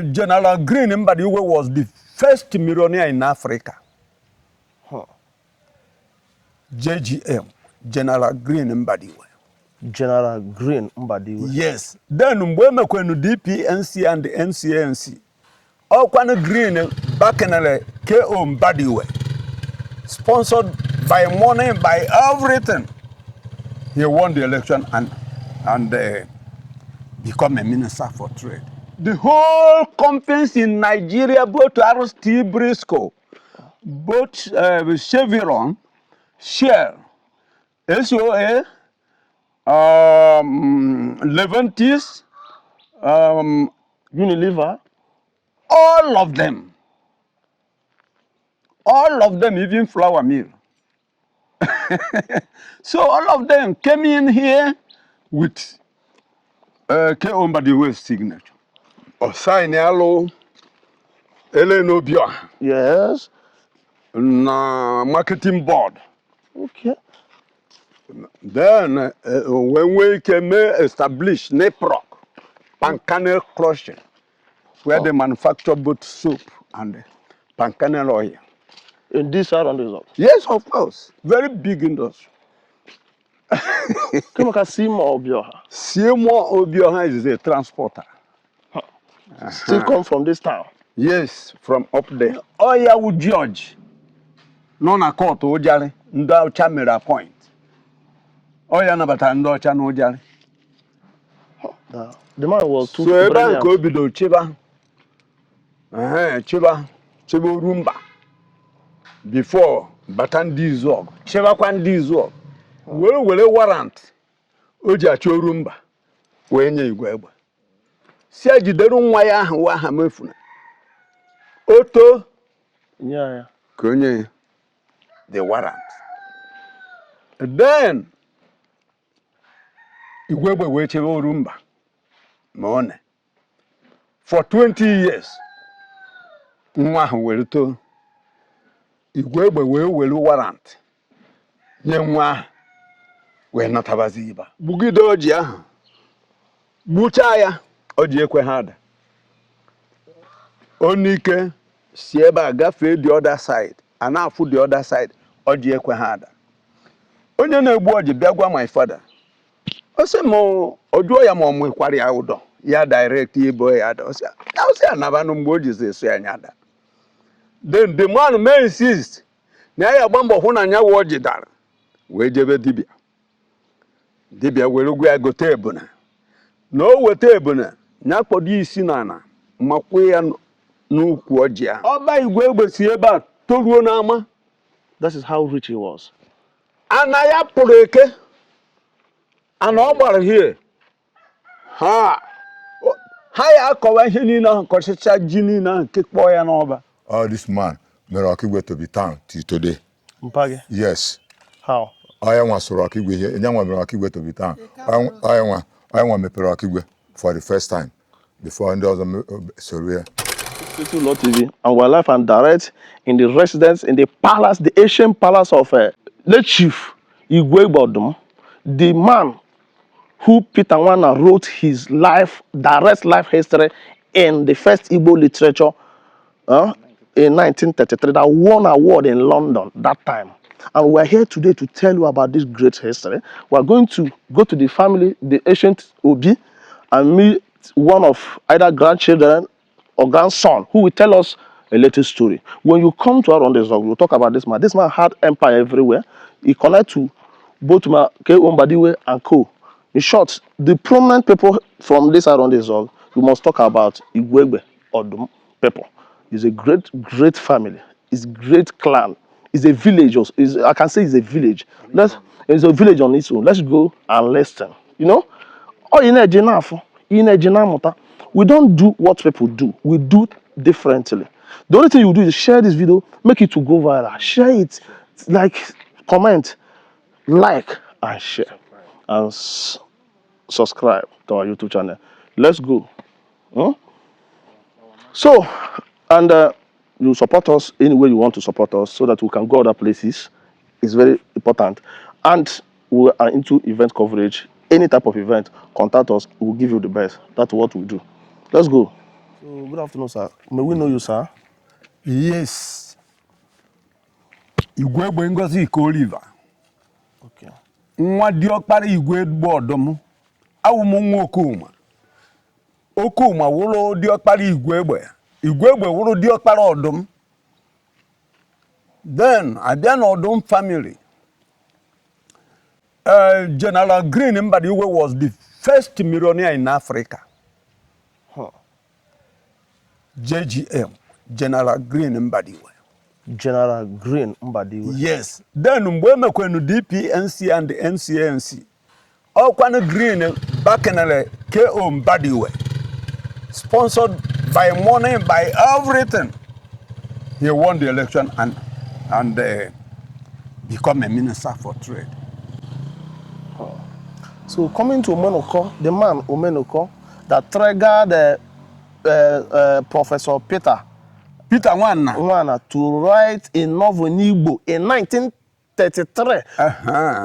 General Green Mbadiwe was the first millionaire in Africa. JGM, General Green Mbadiwe. General Green Mbadiwe. Yes. Then mgbe emekwenu DPNC and NCNC, ọkwanụ Green bakenere K.O. Mbadiwe, sponsored by money, by everything. He won the election and become a minister for trade. The whole companies in Nigeria, both RT Briscoe, both Chevron, Shell, SOA, Leventis, Unilever. All of them, all of them, even flour mill. So all of them came in here with K.O. Mbadiwe's signature. Ọ sign alụ Elen Obioha na marketing board. Then wee nwee ike mee establish NIPROC, palm kernel crushing, where they manufacture both soap and palm kernel oil. In this Arondizuogu? Yes, of course. Very big industry. Kemaka Seymour Obioha. Seymour Obioha is a transporter. Still come from this town? Yes, from up there. Ọ ya wụ judge nọ na court Ụjarị ndị ọcha mere appoint. Ọ ya nabatara ndị ọcha n'Ụjarị. The man was too So ebe ahụ ka o brilliant. bidoro chịba. Ehe, chịba chịba Orumba before bata ndị Izuọgụ, chịbakwa ndị Izuọgụ, were were warrant o ji achọ Orumba wee nye Igwe Egbe, si ejidere nwa ya ahụ wa aha mefuna o too Nye ya. Ka onye ya the warrant. Then Igwe Egbe wee chebe Orumba ma ọ na for 20 years. Nwa ahụ were too, Igwe Egbe wee were warrant nye nwa ahụ wee natabazi ịba gbugide ọjị ahụ, gbuchaa ya, ọjị ekwe ha ada. Onike si ebe a gafee the other side, a na-afụ the other side, ọjị ekwe ha ada. Onye na-egbu ọjị bịa gwa my father, ọ sị m ọ jụọ ya ma ọ nwekwara ya ụdọ ya direct ibo ya ada. Ọ sị anabanụ mgbe o jizi esi anya ada. Then the man may insist na ya agba mbọ hụ na ya wụ ọjị dara, wee jebe dibịa. Dibịa were gwa ya gote ebuna, na o weta ebuna ya kpọdo isi n'ala ma kwụ ya n'ukwu ọjị ahụ. Ọba Igwe Egbe si ebe a toruo n'ama. That is how rich he was. Ana ya pụrụ eke, ana ọ gbara hie ha ha ya akọwa ihe niile ahụ, kọchịcha ji niile ahụ nke kpọọ ya n'ọba. All this man mere Ọkigwe to be town till today. Mpage? Yes. How? Onye nwa sụrụ Ọkigwe ihe, nye nwa mere Ọkigwe to be town. Onye nwa mepere Ọkigwe for the first time before ndị ọzọ soro ya. City Law TV, and we're live and direct in the residence, in the palace, the ancient palace of late Chief Igwe Odum, the man who Peter Nwana wrote his life, direct life history in the first Igbo literature in 1933 that won award in London that time. And we're here today to tell you about this great history. We're going to go to the family, the ancient Obi, and meet one of either grandchildren or grandson who will tell us a little story. When you come to Arondizuogu, we'll talk about this man. This man had empire everywhere. He connect to both K.O. Mbadiwe and co. In short, the prominent people from this Arondizuogu, you must talk about Igwegbe Odum people. It's a great, great family. It's great clan. It's a village. I can say it's a village. It's a village on its own. Let's go and listen. Oh, ị na-eje na-afụ, ị na-eje na-amụta. We don't do what people do. We do differently. The only thing you do is share this video, make it to go viral. Share it, like, comment, like, and share. And subscribe to our YouTube channel. Let's go. So, and you support us any way you want to support us so that we can go other places. It's very important. And we are into event coverage. Any type of event, contact us. We'll give you the best. That's what we do. Let's go. So, good afternoon, sir. May we know you, sir? Yes. Igwe Egbe Ngozi Oliver. Okay. Nwa diọkpara Igwe Egbe Ọdụm. Awụ m nwa Okuma. Okuma wụrụ diọkpara Igwe Egbe. Igwe Egbe wụrụ diọkpara Ọdụm. Then abịa na Ọdụm family. General Green Mbadiwe was the first millionaire in Africa. Huh. JGM, General Green Mbadiwe. General Green Mbadiwe. Yes. Then mgbe emekwenu DPNC and NCNC, ọkwanụ Green bakenere K.O. Mbadiwe, sponsored by money, by everything. He won the election and become a minister for trade. So coming to Omenoko, the man Omenoko that triggered Professor Peter Peter Nwanna. Nwana to write a novel in Igbo in 1933.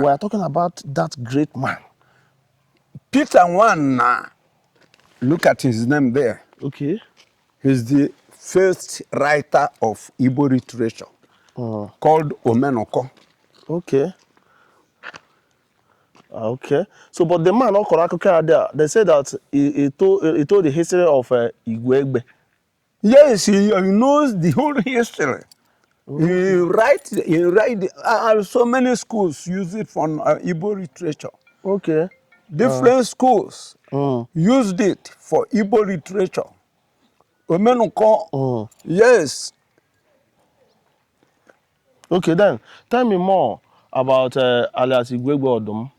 We are talking about that great man. Peter Nwanna, look at his name there. Okay. He's the first writer of Igbo literature called Omenoko. Okay. Okay. So, but the man ọ kọrọ akụkọ ya there, they say that he told the history of Igwe Egbe. Yes, he knows the whole history. He write, so many schools use it for Igbo literature. Different schools used it for Igbo literature. Omenoko, yes. Okay, then tell me more about alias Igwe Egbe Odum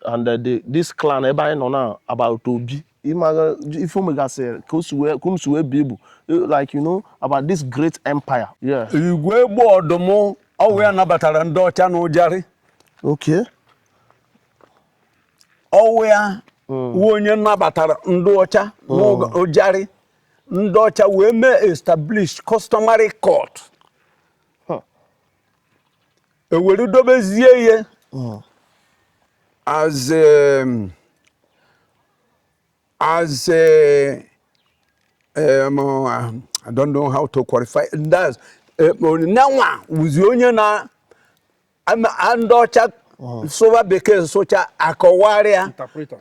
and this clan ebe anyị nọ now, about Obi. Ịmaga ife o megasịrị ka o si wee ka o si wee bụ ibu, like about this great empire. Yeah. Igwe Egbe Ọdụm, ọwụ ya nabatara ndị ọcha n'Ụjarị. Ọwụ ya wụ onye nabatara ndị ọcha n'Ụjarị. Ndị ọcha wee mee establish customary court. Ewere dobezie ihe as I don't know how to qualify that. Nyanwa wụzi onye na ndị ọcha sụwa bekee, sụcha akọwarịa. Interpreter.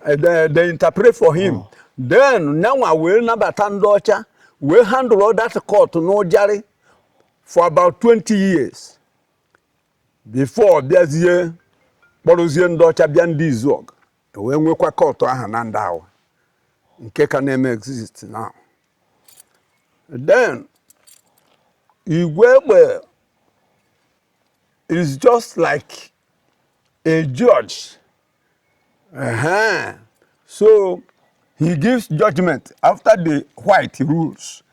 They interpret for him. Then nyanwa wee nabata ndị ọcha, wee handle that court n'Ụjarị for about 20 years before bịazie kpọrọzie ndị ọcha bịa ndị Izuọgụ, wee nwekwa court ahụ na ndị awa nke ka na-eme exist now. Then Igwe Egbe is just like a judge. So he gives judgment after the white rules.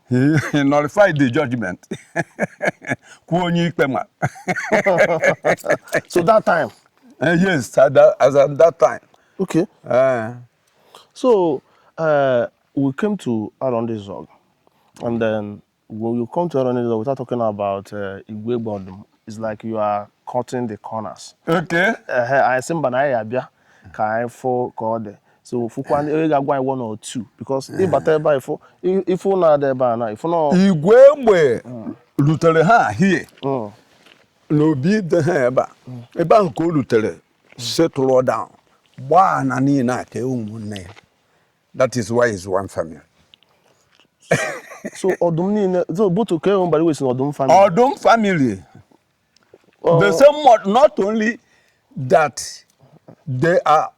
He nullified the judgment. Kwuo onye ikpe ma. So that time. Yes, as at that time. So we came to Arondizuogu, and then when you come to Arondizuogu, we start talking about Igwe Egbe Odum. It's like you are cutting the corners. Anyị sị mba na anyị abịa ka anyị fụ ka ọ dị. So fụkwa ndị onye ga-agwa anyị one or two, because ịbata ebe a, ịfụ ịfụ na-ada ebe a na ịfụ na Igwe Egbe rutere ha hie n'obi dị ha ebe a. Ebe ahụ ka o rutere, settle down, gbaa na niile a ka ụmụnne ya. That is why it's one family. So ọdụm niile, so both Oke Mbadiwe si na ọdụm family. Ọdụm family. The same not only that they are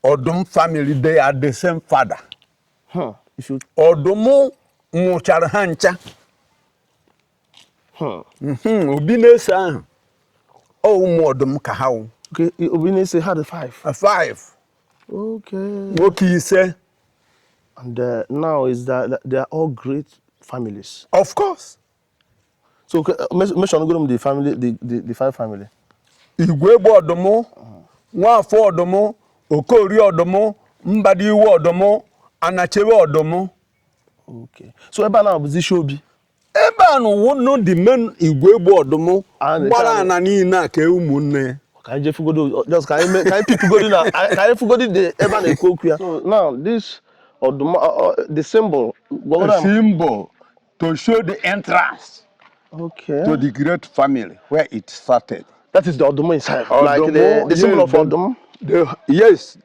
Ọdụm family, they are the same father. If you Ọdụm nwụchara ha ncha. Obi na-ese ahụ, ọ ụmụ ọdụm ka ha wụ. Okay, Obi na-ese had five. Five. Nwoke ise. And now is that they are all great families. Of course. So okay, mention go the family, the five family. Igwe Egbe Ọdụm, Nwafọ Ọdụm, Okorie Ọdụm, Mbadiwe Ọdụm, Anachebe Ọdụm. Okay. So ebe a na bụzi isi obi. Ebe a nụ the main Igwe Egbe Ọdụm gbara ana niile a ka ụmụnne ya. Ka anyị jee fugodo, just ka anyị mee, ka anyị pipugodi na ka anyị fugodi the ebe a na-ekwu okwu ya. So now this Ọdụm, the symbol. A symbol to show the entrance to the great family where it started. That is the Ọdụm inside. Like the symbol of Ọdụm. Yes.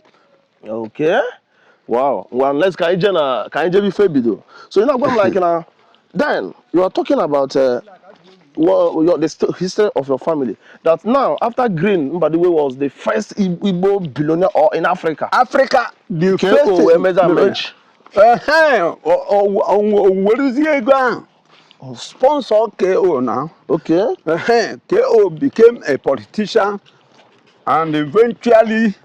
Okay. Wow. Well, let's ka anyị jee na ka anyị jebe ife bido. So you know I'm like na then you are talking about well, the history of your family. That now after Green Mbadiwe was the first Igbo billionaire or in Africa. Africa, the Ka first o wee meza marriage. Ehe, o werezie ego ahụ sponsor KO now. Ehe, KO became a politician and eventually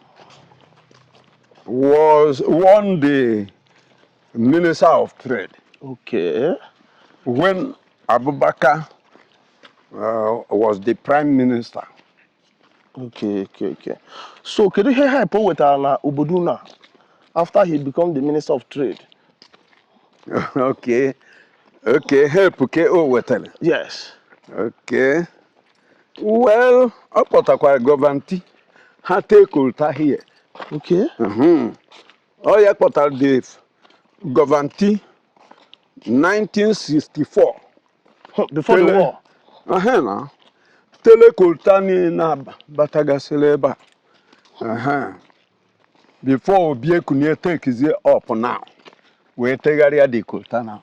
was won the Minister of Trade when Abubakar was the Prime Minister. Okay. So kedu ihe hype o wetara na obodo unu a after he become the Minister of Trade? Okay, help KO wetara. Yes. Okay. Well, ọ kpọtakwara gọvanti ha tee coal tar here. Ọ ya kpọtara the gọvanti 1964. Huh, before the war. Ehe na. Tele coal tar niile batagasịrị ebe a. Ehe. Before Obi Ekunie takezie up now, wee tegharịa the coal tar now.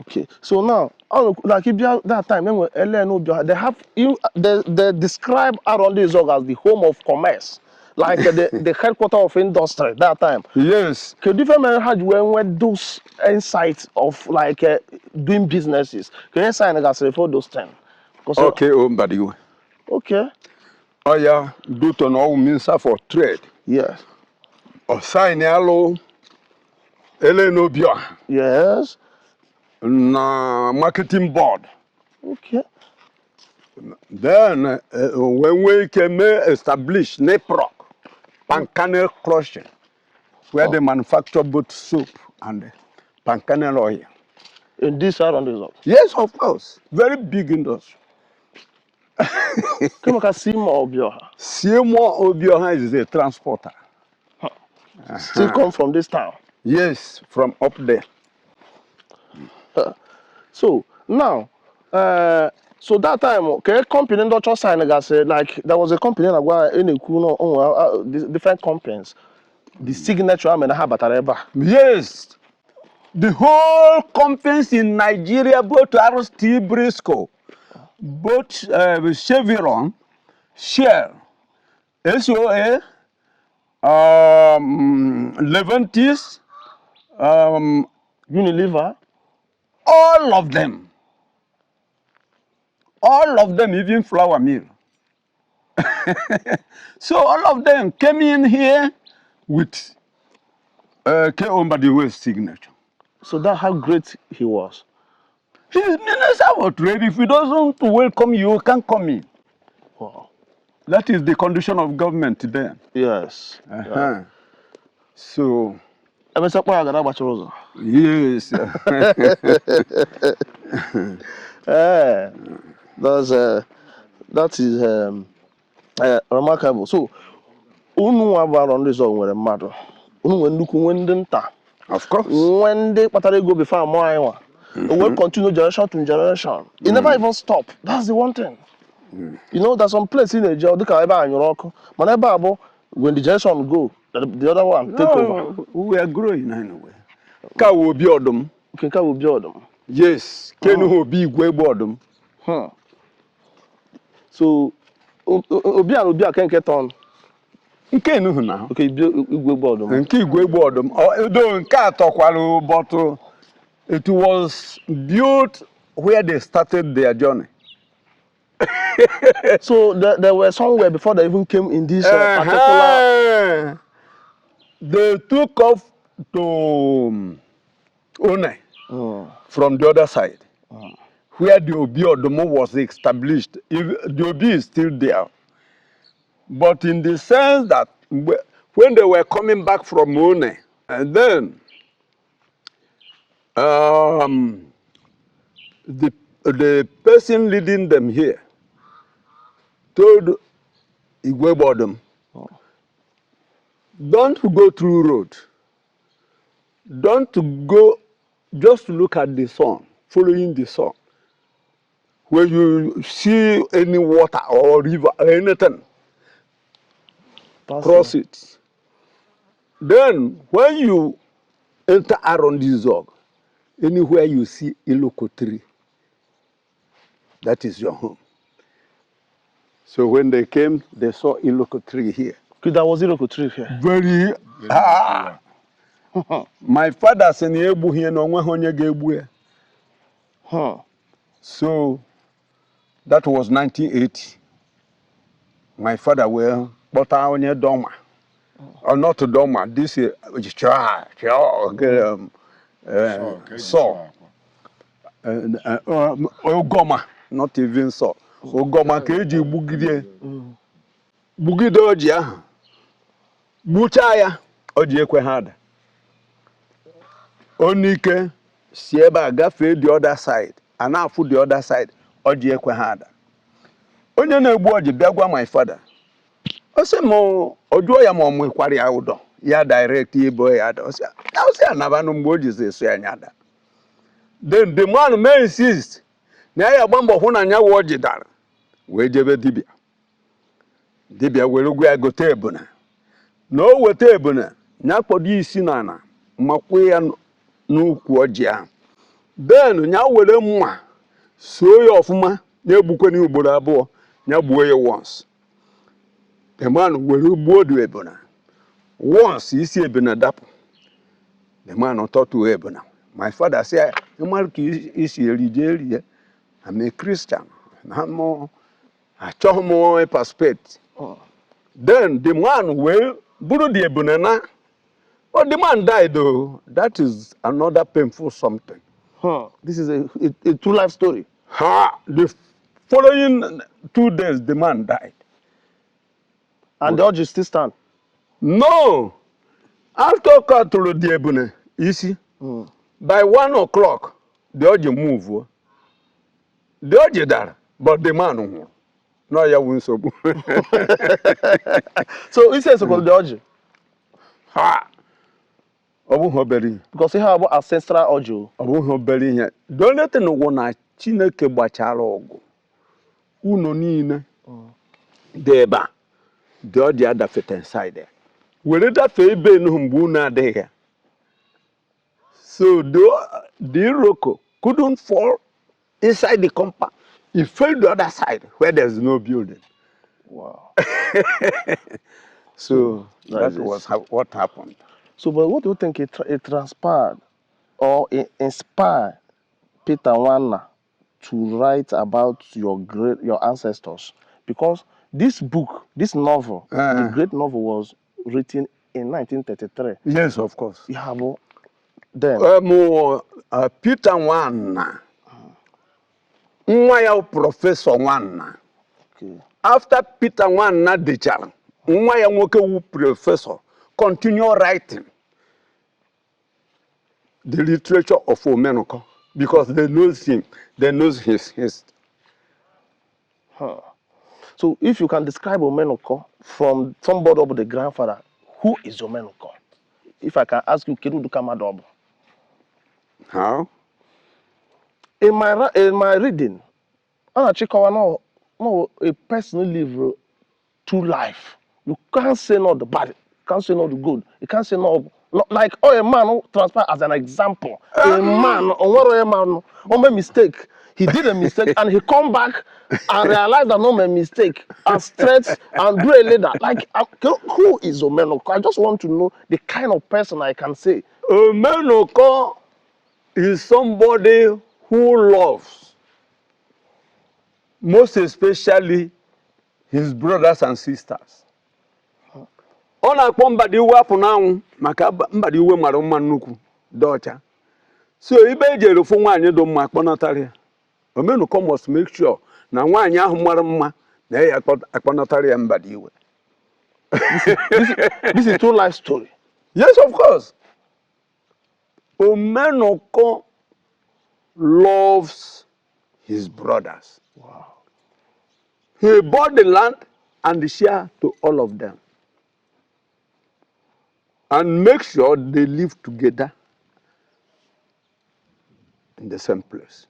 Okay. So now, all like if you that time when LN Obioha, they have you they describe Arondizuogu as the home of commerce, like the headquarter of industry that time. Yes. Kedu ife mere ha ji wee nwee those insights of like doing businesses? Ka ihe sign gasịrị for those things? Okay, o Mbadiwe. Ọ ya duto na ọwụ Minister for Trade. Ọ sign alụ Ellen Obioha na marketing board. Then wee nwee ike mee establish NEPROC, palm kernel crushing, where they manufacture both soap and palm kernel oil. In this Arondizuogu. Yes, of course. Very big industry. Kedu maka Seymour Obioha? Seymour Obioha is a transporter. Still come from this town. Yes, from up there. So now, so that time, ka company ndị ọcha sign gasị, like there was a company na-agwa ị na-ekwu na onwe different companies. The signature ha mere na ha batara ebe a. Yes, the whole companies in Nigeria, both RT Briscoe, both Chevron, Shell, SOA, Leventis, Unilever, all of them. All of them, even flour mill. So all of them came in here with K.O. Mbadiwe's signature. So that's how great he was. He's Minister for Trade. If he doesn't welcome you, you can't come in. Wow. That is the condition of government then. So, Emesịa kpọọ ya gara gbachara ụzọ. Yes. Eh, that is remarkable. So, unu nwa bụ Arondizuogu nwere mmadụ. Unu nwere nnukwu nwee ndị nta. Of course. Nwee ndị kpatara ego before amụọ anyị nwa. It will continue generation to generation. It never even stop. That's the one thing. You know, there's some place in Nigeria, dịka ebe a nyụrụ ọkụ. Mana ebe a bụ when the generation go, the other one take over. No, we are growing anyway. Ka wo Obi Ọdụm. Okay, nke a bụ Obi Ọdụm. Yes, kenu Obi Igwe Egbe Ọdụm. So, Obi a na Obi a ke nke tọn. Nke enuhu na. Okay, Obi Igwe Egbe Ọdụm. Nke Igwe Egbe Ọdụm. Though nke a tọkwara, but it was built where they started their journey. So there were somewhere before they even came in this particular. They took off to One from the other side, where the Obi Odumo was established. If the Obi is still there. But in the sense that when they were coming back from One, and then the person leading them here told Igwe Bodum, "Don't go through road. Don't go, just look at the sun, following the sun. When you see any water or river or anything, Pass cross it. Then when you enter Arondizuogu, anywhere you see Iloko tree, that is your home. So when they came, they saw Iloko tree here. Okay, there was Iroko tree here. Very ah. My father sị na ya egbughị ya, na onweghị onye ga-egbu ya. So that was 1980. My father wee kpọta onye dọma. Or not dọma, this is chọọ chọọ saw. Ogoma, not even saw. Ogoma ka eji gbugide gbugide ọjị ahụ, gbuchaa ya, ọjị ekwe ha ada. Onike si ebe a gafee the other side, a na-afụ the other side, ọjị ekwe ha ada. Onye na-egbu ọjị bịa gwa my father, ọ sị m, ọ jụọ ya ma ọ mụkwara ya ụdọ ya direct ibo ya ada. Ọ sị anabanụ mgbe o jizi eso ya nya ada. Then the man may insist na ya agba mbọ hụ na nya wụ ọjị dara, wee jebe dibịa. Dibịa were gwa ya gote ebuna, na o weta ebuna, ya kpọdo isi n'ala makwụ ya n'ukwu ọjị ahụ. Then ya were mma suo ya ọfụma, ya egbukwana ugboro abụọ, ya gbuo ya once. The man were gbuo the ebuna once, isi ebuna dapụ. The man tọtuo ebuna. My father sị ya, ịmara ka isi eri, jee rie. I'm a Christian na mụ achọghị m participate. Then the man wee buru the ebuna na. But the man died though. That is another painful something. This is a true life story. Ha! The following 2 days, the man died. And the ọjị still stand? No! After kọtụrụ the ebuna isi, by 1 o'clock, the ọjị move. The ọjị dara, but the man nwụrụ. No, ya wụ nsogbu. So isi esokwara the ọjị? Ha! Ọ bụghị obere ihe. Because ihe a bụ ancestral ọjị o. Ọ bụghị obere ihe. The only thing wụ na Chineke gbachara ọgụ. Unu niile dị ebe a, dị ọjị adafete inside there. Were dafee ebe enu mgbe unu adịghị ya. So the Iroko couldn't fall inside the compound. It fell the other side where there's no building. So That that is it. was what happened. So, but what do you think it transpired or it inspired Peter Nwanna to write about your ancestors? Because this book, this novel, the great novel was written in 1933. Yes, of course. You have then Peter Nwanna, nwa ya Professor Nwanna. After Peter Nwanna dechara, nwa ya nwoke wu professor continue writing the literature of Omenuko because they knows him, they knows his. So if you can describe Omenuko from somebody of the grandfather, who is Omenuko? If I can ask you, kedu ụdịka mmadụ ọ bụ? How? In my reading, ọ na-achịkọwa no a person who live two life. You can't say not the bad, you can't say not the good, you can't say not like, oh, a man who transfer as an example. A man, or a man, who made mistake. He did a mistake and he come back and realize that no made mistake and stretch and do a leader. Like, who is Omenuko? I just want to know the kind of person I can say. Omenuko is somebody who loves, most especially his brothers and sisters. Ọ na-akpọ Mbadiwe apụ n'anwụ maka Mbadiwe mara mma nnukwu, dị ọcha. So ibe ejere fụ nwaanyị dị mma akpọnatara ya. Omenuko must make sure na nwaanyị ahụ mara mma na ya akpọnatara ya Mbadiwe. This is true life story. Yes, of course. Omenuko loves his brothers. He bought the land and share to all of them. And make sure they live together. in the same place.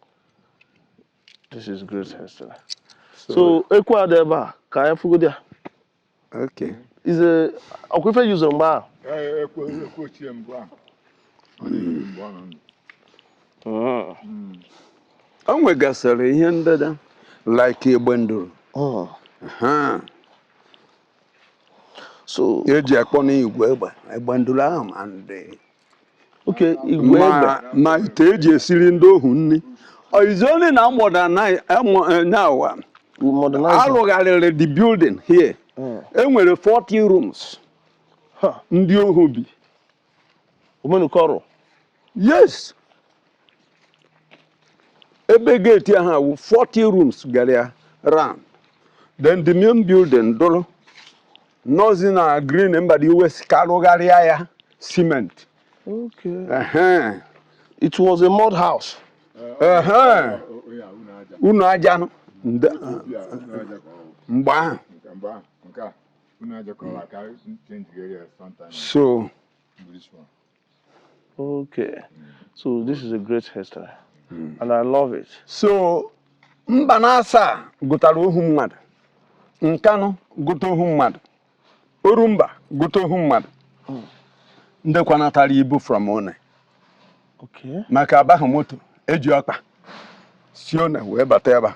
This is great history. So ekwe a dị ebe a ka anyị fụgodi ya. Okay. Is a ọkwa ife yuzuru mgbe ahụ. Ekwe ekwe ochie mbụ ahụ. Ọ na-eyi mgbe ọ nọ ndụ. O nwegasịrị ihe ndeda like egbe nduru. Ha. So Eji akpọ n'igwe egbe egbe nduru ahụ and okay, igwe egbe. Ma ite eji esiri ndị ohu nri. Ọ is only na modernize now We modernize it. Arụgharịrị the building here. E nwere 40 rooms ndị ohu bi. Omenukọrọ. Yes. Ebe gate ahụ awụ 40 rooms gara ya round. Then the main building dụrụ nọzi na green Mbadiwe ka arụgharịa ya cement. Okay. It was a mud house. Ehe. Unu aja nụ. Mgbe ahụ. Nke a, unu aja kọrọ aka change area sometime. So this one. Okay. So this is a great history. And I love it. So mba na asaa gụtara ohu mmadụ. Nkanụ gụta ohu mmadụ. Orumba gụta ohu mmadụ. Ndị kwanatara ibu from One. Maka abaghị moto eji ọkpa si One wee bata ebe a.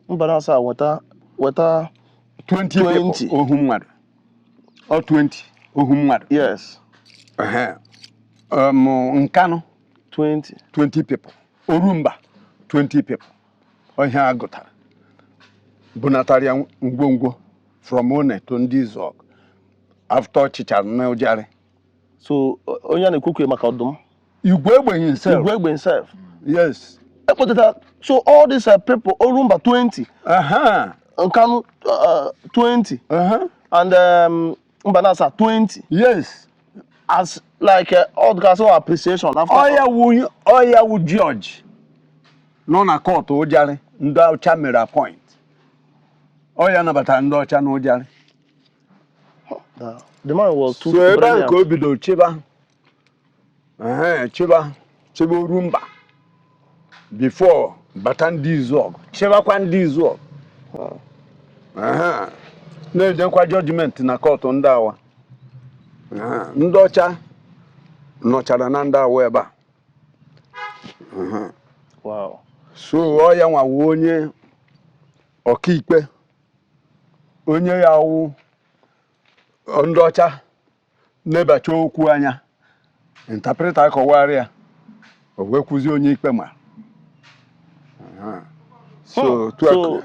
Mba na asaa weta weta 20 20. People ohu mmadụ. Ọ 20 ohu mmadụ. Yes. Ehe. Nkanụ 20. 20 people. Orumba 20 people. Ihe a gụtara. Bunatara ya ngwongwo from One to ndị Izọg. After ọchịchara na ụjarị. So onye a na-ekwukwe maka ọdụm. Igwe egbe himself. Igwe egbe himself. Yes. Ekpotata, so all these people, Orumba 20. Nkanu 20. And Mbanasa 20. Yes. As like all the so appreciation after. Oya wu judge. Nọ na court ụjarị ndị ọcha mere appoint. Oya nabatara ndị ọcha na ụjarị. The man was too So ebe ahụ brilliant. ka o bidoro chịba. Chịba chịba Orumba before bata ndị Izuọgụ chịbakwa ndị Izuọgụ. Na-ejekwa judgment na kọtụ ndị awa. Ndị ọcha nọchara na ndị awa ebe a. Wow. So ọ ya nwawo onye ọkaikpe, onye ya wụ ndị ọcha na-ebacha okwu anya, interpreter akọwara ya, o wee kwuzie onye ikpe ma. So,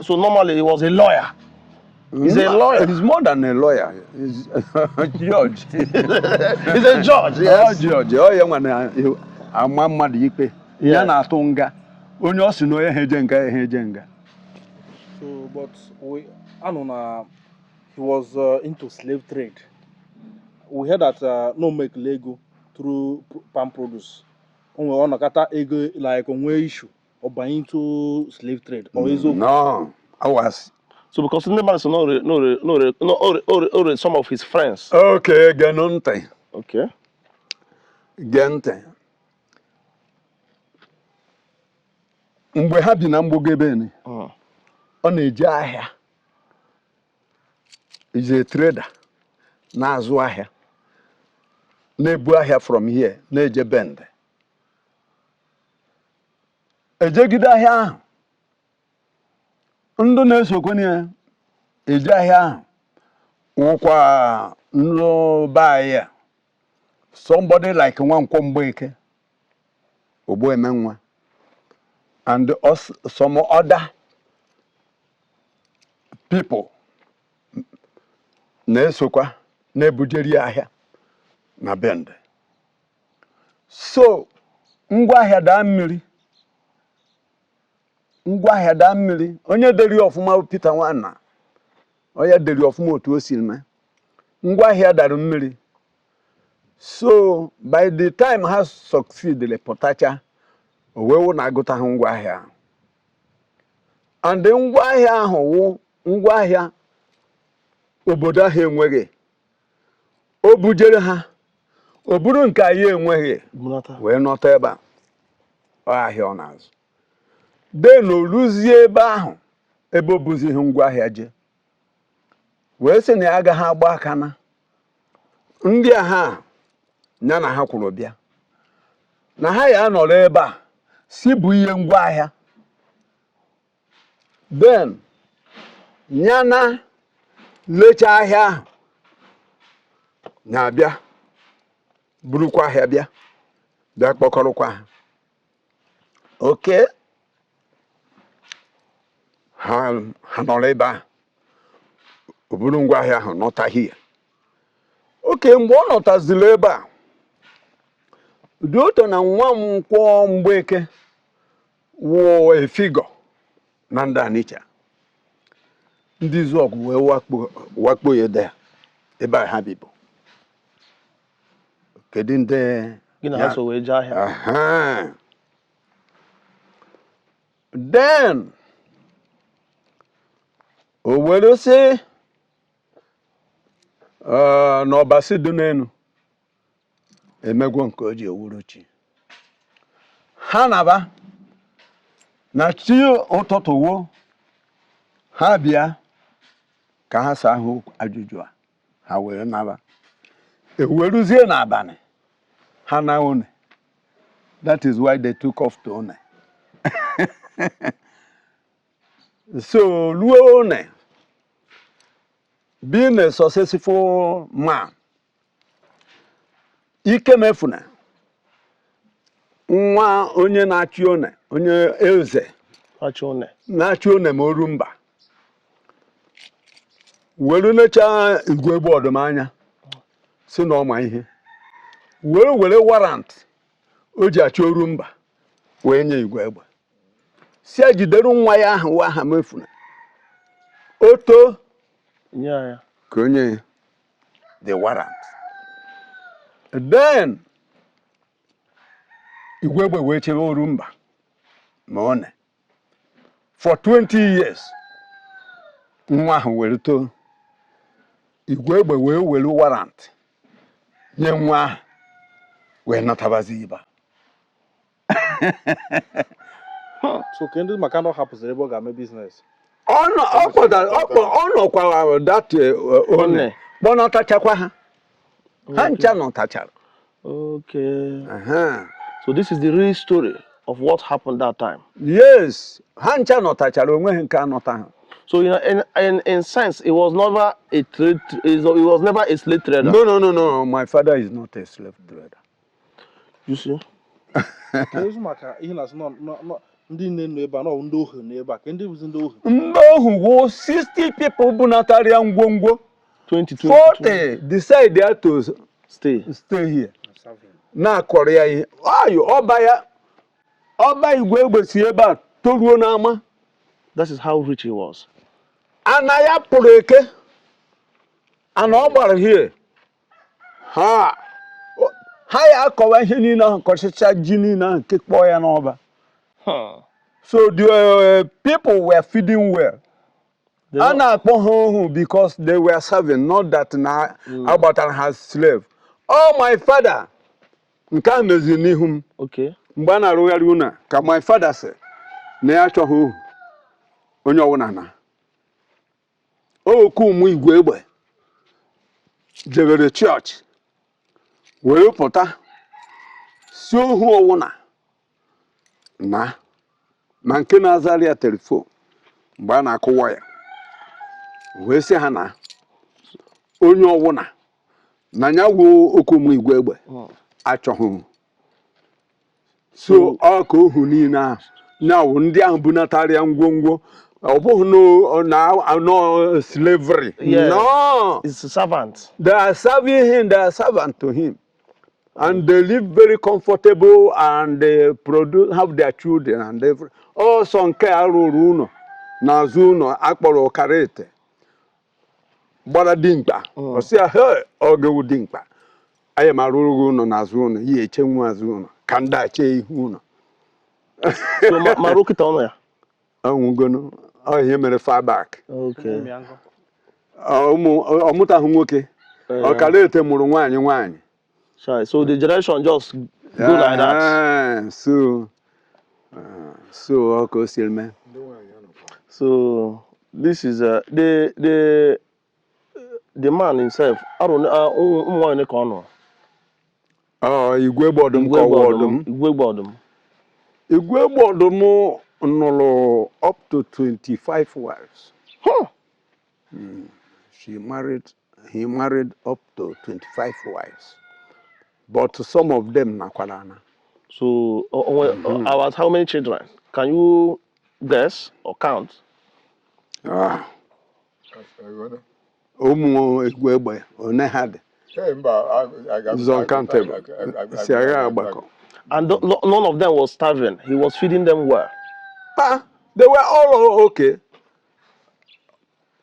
So normally he was a lawyer. He's a lawyer. He's more than a lawyer. He's a judge. He's a judge, yes. Ọ judge. Ọ ya nwa na ama mmadụ ikpe. Ya na-atụ nga. Onye ọ sị na onye ha eje nga, ha eje nga. So, but we, I know na he was into slave trade. We heard that no make Lego through palm produce. Onwe ọ nakata ego like onwe issue or buy into slave trade or is No, I was. So because ndị mmadụ sị na ore na ore na ore na ore ore ore some of his friends. Okay, geenụ ntị. Okay. Gee ntị. Mgbe ha bi na mgbogobeni, ọ na-eje ahịa. Is a trader na-azụ ahịa, na-ebu ahịa from here na-eje Bende. Ejegide ahịa ahụ, ndị na-esokwe ya eje ahịa ahụ wụkwa ndị be anyị a. Somebody like Nwankwọ Mgbeke, Ogbuemenwa, and us, some other people na-esokwa na-ebujeri ya ahịa na Bende. So ngwaahịa daa mmiri, ngwaahịa daa mmiri, onye deri ọfụma bụ Peter Nwanna, onye deri ọfụma otu o si mee, ngwaahịa dara mmiri. So by the time ha succeeded pụtacha, o wee wụ na agụtaghị ngwaahịa ahụ. And ngwaahịa ahụ wụ ngwaahịa obodo ahụ enweghị. O bujere ha, o buru nke anyị enweghị Bunata. Wee nọta ebe a. Ọ ahịa ọ na-azụ. Then o ruzie ebe ahụ ebe o buzighị ngwa ahịa jee, wee sị na ya agaghị agba aka na ndị a ha ya na ha kwuru bịa na ha ya anọrọ ebe a si bụ ihe ngwa ahịa. Then ya na lecha ahịa ahụ na-abịa burukwa ahịa bịa bịa kpọkọrọkwa ha. Okay, ha ha nọrọ ebe ahụ, o buru ngwa ahịa ahụ nọta here. Okay, mgbe ọ nọtaziri ebe a dị otu na Nwankwọ Mgbeke wụ a figure na ndị Anicha, ndị Izuọgụ wee wakpo wakpo ya there ebe a ha bibu. Kedu ndị gị na ha so wee jee ahịa? Aha. Then o were sị na Ọbasi dị n'elu emegwo nke o ji ewuru chi ha naba na chi ụtụtụ wo ha bịa ka ha saa ahụ ajụjụ a. Ha were naba, eweruzie n'abalị ha na One. That is why they took off to One. So ruo One, being a successful man, Ikemefuna, nwa onye na-achị One, onye eze achị One, na-achị One ma Orumba, were nechaa Igwe Egbe Ọdụm anya, si na ọ ma ihe, were were warrant o ji achị Orumba wee nye Igwe Egbe, si ya jidere nwa ya ahụ wa Ahamefuna o too nye ya ka onye ya the warrant. Then Igwe Egbe wee chebe Orumba ma One for 20 years. Nwa ahụ were too, Igwe Egbe wee were warrant nye nwa ahụ wee natabazi iba. So ke ndị maka na ọ hapụziri ebe ọ ga-eme business? Ọ nọ- ọ kpọtara- ọ kpọ- ọ nọkwara that One. One. Kpọnatachakwa ha, ha ncha nọtachara. Aha. So this is the real story of what happened that time. Yes, ha ncha nọtachara, onweghị nke anọta ha. So in sense, it was never a trade. It was never a slave trader. No, no, no, no, my father is not a slave trader. You see? Ka ezi maka ihe na-asị nọ ndị nne nọ ebe a nọ ndị ohu nọ ebe a, ka ndị bụzi ndị ohu? Ndị ohu wụ 60 people bunatara ya ngwongwo. 22. 40 decide ya to Stay. stay here Serve him. na-akọrọ ya ihe ayo ọba ya ọba. Igwe Egbe si ebe a toruo n'ama. That is how rich he was. Ana ya pụrụ eke ana ọ gbara hie ha ha ya akọwa ihe niile ahụ, kọchịcha ji niile ahụ nke kpọọ ya n'ọba. So the people were feeding well. They A na-akpọ ha ohu because they were serving, not that na agbatara ha slave. Oh, my father, nke a meziri n'ihu m. Mgbe a na-arụgharị ụlọ a, ka my father sị na ya achọghị ohu, onye ọbụla na oku ụmụ Igwe Egbe jebere chọọchị wee pụta si ohu ọwụna na ma nke na-azara ya telephone mgbe a na-akụwa ya, wee sị ha na onye ọwụna na ya wuo okwu ụmụ Igwe Egbe achọghị ohu. So ọ ka ohu niile ahụ na-awụ ndị ahụ bunatara ya ngwongwo, ọ bụghị na no slavery. No. It's a servant. They are serving him, they are servant to him, and they live very comfortable and they produce, have their children and every ọsọ. Nke a rụrụ ụlọ n'azụ ụlọ akpọrọ ọkara ete gbara dimkpa. Ọ sị ya, "Hey, ọ ga-ewu dimkpa anyị ma arụrụ gị ụlọ n'azụ ụlọ yi eche nwa azụ ụlọ ka ndị a chee ihu ụlọ." So ma ruo kịta ọnụ ya. Ọnwụgonu, ọ ihe mere far back. Ụmụ ya nkọ? Ụmụ ọmụtahụ nwoke, ọkara ete mụrụ nwaanyị nwaanyị. Sorry. So the generation just go like that. So So ọ ka o si eme. So this is the man himself. Arọ ụmụ nwaanyị ka ọ nọ. Ọ Igwe Egbe Ọdụm ka ọwa Ọdụm. Igwe Egbe Ọdụm. Igwe Egbe Ọdụm nụrụ up to 25 wives. Huh. She married, he married up to 25 wives. But some of them nakwara ana. So about how many children? Can you guess or count? Ah, ụmụ Igwe Egbe one ha dị. It's uncountable. Si agha agbakọ. And none of them was starving. He was feeding them well. Ah, they were all okay.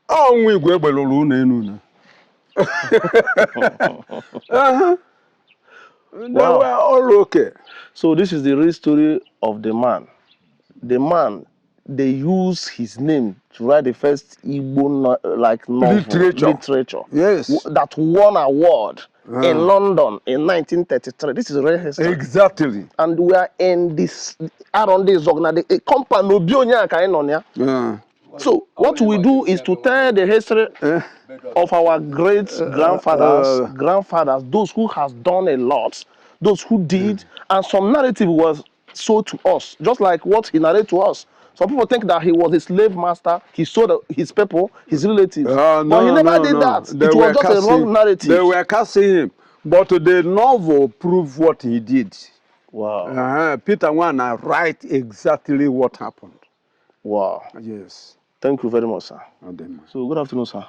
Ọ nwa Igwe Egbe lụrụ ụlọ enu na. Uh-huh. They were all okay. So this is the real story of the man. The man, they use his name to write the first Igbo like novel, Literature. Literature. Yes. That won award in London in 1933. This is real history. Exactly. And we are in this around this the compound obi onye a ka anyị nọ na ya. So what we do is to tell the history of our great grandfathers, grandfathers, those who has done a lot, those who did, and some narrative was sold to us, just like what he narrated to us. Some people think that he was a slave master. He sold his people, his relatives, No, but he never no, did no. that. They It were was just a wrong narrative. They were cursing him. But the novel proved what he did. Wow. Peter Nwana write exactly what happened. Wow. Yes. Thank you very much, sir. Adema. So good afternoon, sir.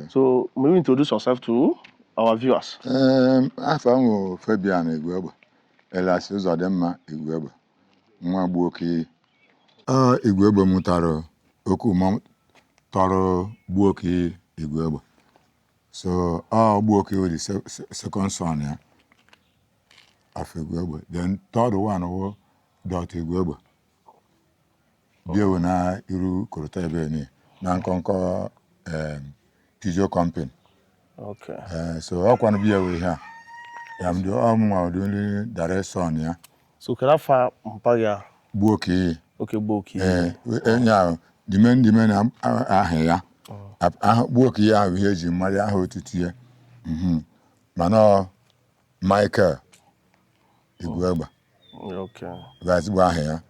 So may you introduce yourself to our viewers? Afọ m bụ Fabian Igwegbe, Elias Ụzọdịmma Igwegbe, nwa Gbuoke. Ọ Igwegbe mụtara Okwuma tọrọ Gbuoke Igwegbe. So ọ Gbuoke wụ the second son ya of Igwegbe. Then third one wụ Dr. Igwegbe. Biewu na iru korota ebe ni na nkọnkọ Peugeot company. So ọkwanụ biya wụ ihe a. Ya m dị ọ mụnwa the only direct son ya. So kedu afa mpa gị a? Gbuoke. Okay, Gbuoke. Ee, enye dime na aha ya. Aha Gbuoke ya ahụ ihe eji mara aha otutu ya. Mana ọ Michael Igwegbe bụ ezigbo aha ya.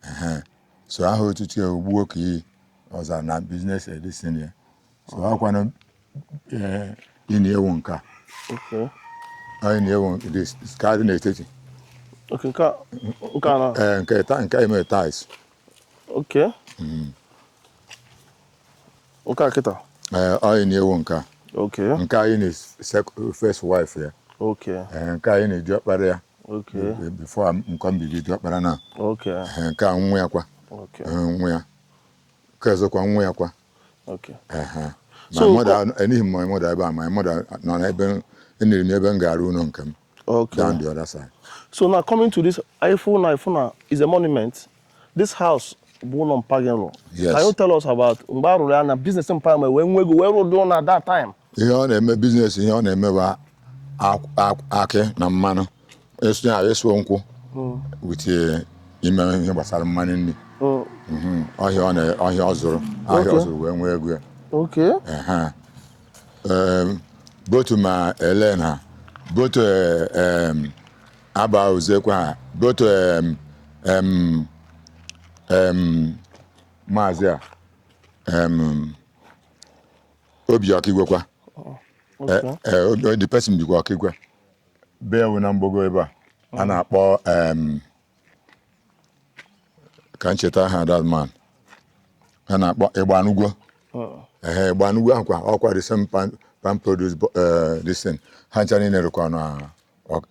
Ehe. So aha otutu ya Gbuoke ọzara na business edition ya. So ọkwanụ ị na-ewu nke a. Ọ ị na-ewu this ka dị n'etiti. Okay, nke a na. Ee, nke ta nke eme tiles. Okay. Nke a kịta. Ee, ọ ị na-ewu nke a. Nke anyị na first wife ya. Ee, nke anyị na diọkpara ya. Before nkọ mbibi diọkpara na. Ee, nke a nwa ya kwa. Ee, nwa ya. Nke ọzọkwa nwa ya kwa. Ehe. My mother, enighị m my mother ebe a, my mother nọ n'ebe eniri m ebe m ga-arụ ụlọ nke m. Down the other side. So now coming to this, Ifuna is a monument. This house bụ ụlọ mpa gị rụrụ. Yes. Can you tell us about mgbe a rụrụ ya na business mpa ma wee nwee ego wee rụọ ụlọ at that time? Ihe ọ na-eme business, ihe ọ na-eme bụ akị na mmanụ. Eso ya eso nkwụ with ime ihe gbasara mmanụ nri. Ọhịa ọ na ọhịa ọ zụrụ, ahịa ọ zụrụ wee nwee ego ya. Ehe. Botu ma Elen ha, botu Aba Ozekwe ha, botu maazị a Obi Ọkigwe kwa. The person bikwa Ọkigwe. Bee ewu na mgbogo ebe a. A na-akpọ ka ncheta aha that man. A na-akpọ Ịgbanugwo. Ehe, Ịgbanugwo ahụ kwa ọkwa the same palm produce this thing. Ha ncha niile rụkwa na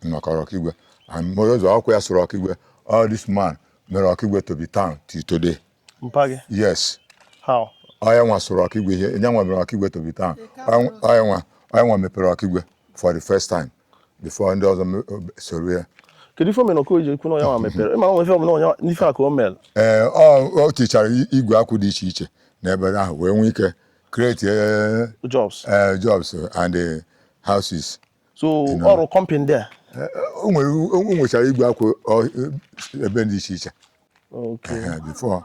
nọkọrọ Ọkigwe. And moreover, ọkwa ya sụrụ Ọkigwe. All this man mere Ọkigwe to be town till today. Mpa gị? Yes. How? Onye nwa sụrụ Ọkigwe ihe, nye nwa mere Ọkigwe to be town. Onye nwa mepere Ọkigwe for the first time before ndị ọzọ soro ya. Kedu ife o mere na Okoye ji ekwu na onye nwa mepere? Ịma nwe ife ọ bụla onye n'ife a ka o mere. Ee, ọ tichara igwe akwụ dị iche iche n'ebe ahụ wee nwee ike create jobs. Jobs and the houses. So ọrụ company there. O nwechara igwe akwụ ebe dị iche iche. Okay. Ehe, before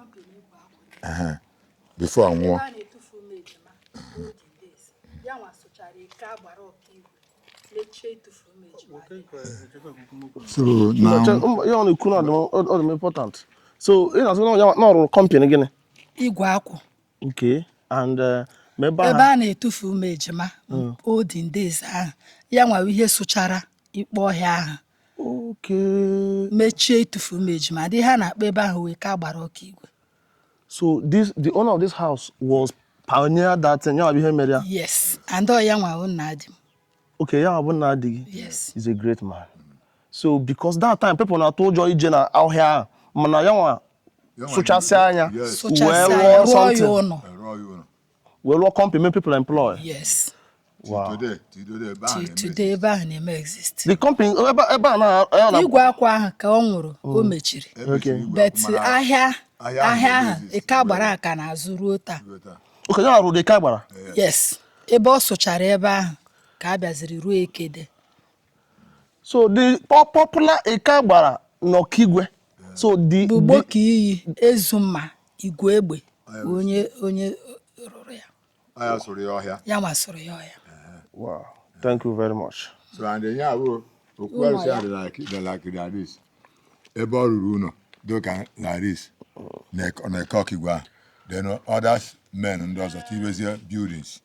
before ọ nwụọ. Ebe a na-etufu ụmụ ejima olden days, ya nwa sụchara eke agbara Ọkigwe mechie itufu ụmụ ejima dị. So now Ihe ọ na-ekwu na ọ dị m important. So ị na-asị na ọ rụrụ company gịnị? Igwe akwụ. Okay. And ma ebe Ebe ahụ a na-etufu ụmụ ejima olden days ahụ, ya nwa ihe sụchara ikpe ọhịa ahụ mechie itufu ụmụ ejima dị, ha na-akpọ ebe ahụ wee ka agbara Ọkigwe. So this the owner of this house was pioneer that thing. Ya bụ ihe mere ya. Yes, and ọ ya nwa nna di m. Okay, ya bụ nna di gị. Yes. He's a great man. So because that time people na-atụ ụjọ ije na ọhịa ahụ, mana ya nwa sụchasịa anya Yes. wee Sụchasịa ya, rụọ rụọ ya something, ụlọ. Rụọ ya ụlọ. Wee rụọ company, make people employ. Yes. Wow. Till today ebe ahụ Till na-eme. today ebe ahụ na-eme exist. The company ebe a na ya na Igwe akwa ahụ ka ọ nwụrụ, o mechiri. Emechiri igwe But akwụ, mana ahịa ahịa ahụ ahịa ahụ na-eme exist. eke agbara aka na-azụ ruo taa. Ruo taa. Okay, ya rụrụ eke agbara. Yes, ebe ọ sụchara ebe ahụ ka a bịaziri ruo ekede. So the popular eke agbara n'Ọkigwe. So the Bụ Gboka iyi Ezumma Igwe Egbe bụ onye rụrụ ya. Ọ ya sụrụ ya ọhịa. Ya nwa sụrụ ya ọhịa. Wow. Thank you very much. So and ya bụ okwu arụsị a dị like this. Ebe ọ rụrụ ụlọ dị ka like this na eke Ọkigwe ahụ, then others men ndị ọzọ tibezie buildings,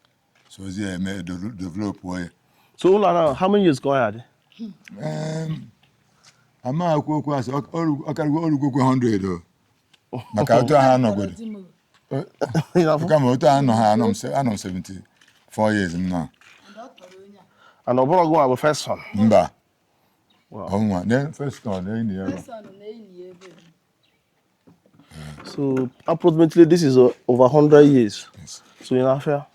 so ozie eme develop ya. So ụlọ now, how many years ka ọ ya dị? Amaghị okwu okwu asị ọkarịgo orugokwe 100 o, maka otu ahụ anọgodo. Ị na-afụ? Kama otu ahụ anọ ha anọ m 74 years m nọ. And ọ bụrụ gị nwa bụ first son? Mba. Wow. Ọnwa then first son na enyi ya bụ. So approximately this is over 100 years. Yes. So in Afia.